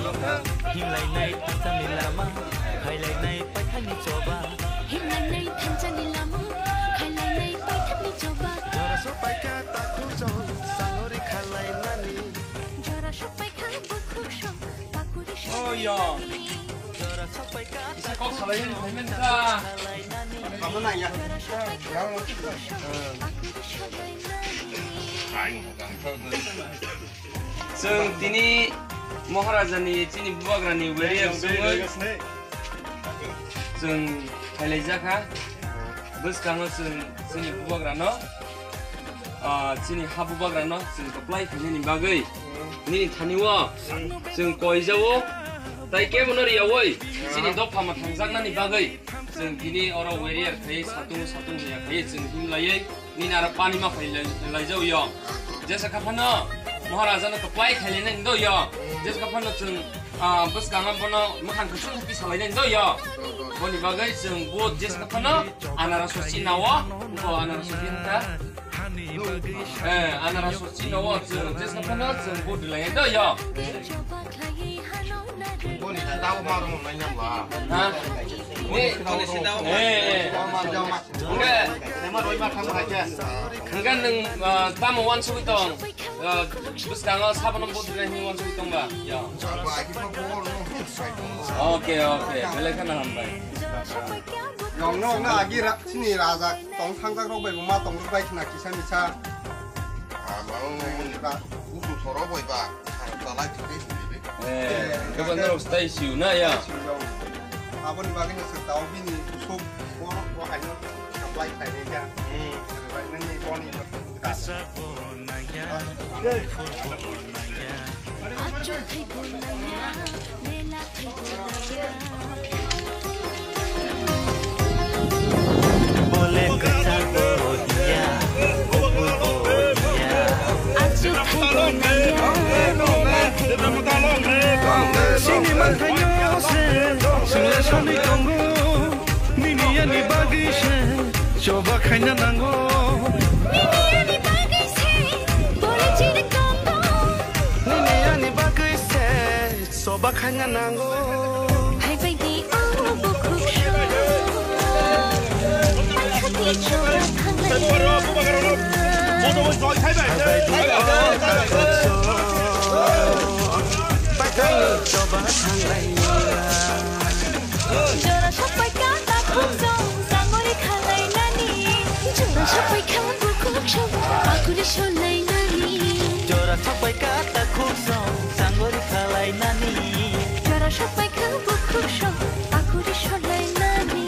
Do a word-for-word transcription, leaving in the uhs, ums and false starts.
Himlainai thansa ni lama, khailai nai paithani choba. Himlainai thansa ni lama, khailai nai paithani choba. Jora sopaikha takhuk song, sangori khalai nani. Jora sopaikha bukhuk song, pakuri song. Oh, ya. Jora sopaikha. Isa kok salai ni payment ta. Kamu nanya. Jora sopaikha bukhuk song, pakuri song. Chwng tini Maharaja ni chini bubagra ni warrior chwngwi chwng khailaijakha. Bwskango chwng chini bubagra no, ah, chini ha bubagra no chwng kwplai khainani bagwi nini thani o chwng koijao, tai kebo no riyawi chini dopha mwthangjaknani bagwi chwng tini oro warrior khai satung satung ya khai chwng himlaiwi. Nini aro pani ma phai lai, laijao yo. Jesa kaphano Maharaja no kwplai khailai nai do yo. Jesa kaphano chwng, ah, bwskango bono mwkhang kwchwng khe salai nai do yo. Boni bagwi chwng bo jesa kaphano anarasno chinawo, bo anarasno chini ta. Eh, anarasno chinawo chwng jesa kaphano chwng bo dilai do yo. Boni ta tabo maro nai nyam ba. Ha? Ni, eh, eh. Hingke, hingke nwng, ah, tamo wansugwi tong? Ah, bwskango sabono budre hinwi wansugwi tongba? Ya. Okay, okay. Belai kheno hambai. Nwng no, nwng no agi ra-, chini raja tong thangjak rok bai bo ma tong rok bai khna kisa misa. Amo ra- Busu soro bai ba. Chalai thangwi sini. Eh, hingke ba norok stay siu na ya? Aboni bagwi no swk tao bini kusuk bo, bo haino supply khlainai kha. Hmm. Nini boni Bole kwchar bo hiya, kubui bo hiya. Chini manthaino se, chwngla sanwi tongo. Nini ani bagwi se, choba khaina nango. Nini ani bagwi se, bole chini tongo. Nini ani bagwi se, choba khaina nango. Hai bai di o bukhuk song. Hai khati choba thanglai. Hai bai di o bukhuk song. Bai khani choba thanglai. Jora sopai kha takhuk song, sangori khalai nani. Jora sopai kha bukhuk song, pakuri solai nani. Jora sopai kha takhuk song, sangori khalai nani. Jora sopai kha bukhuk song, pakuri solai nani.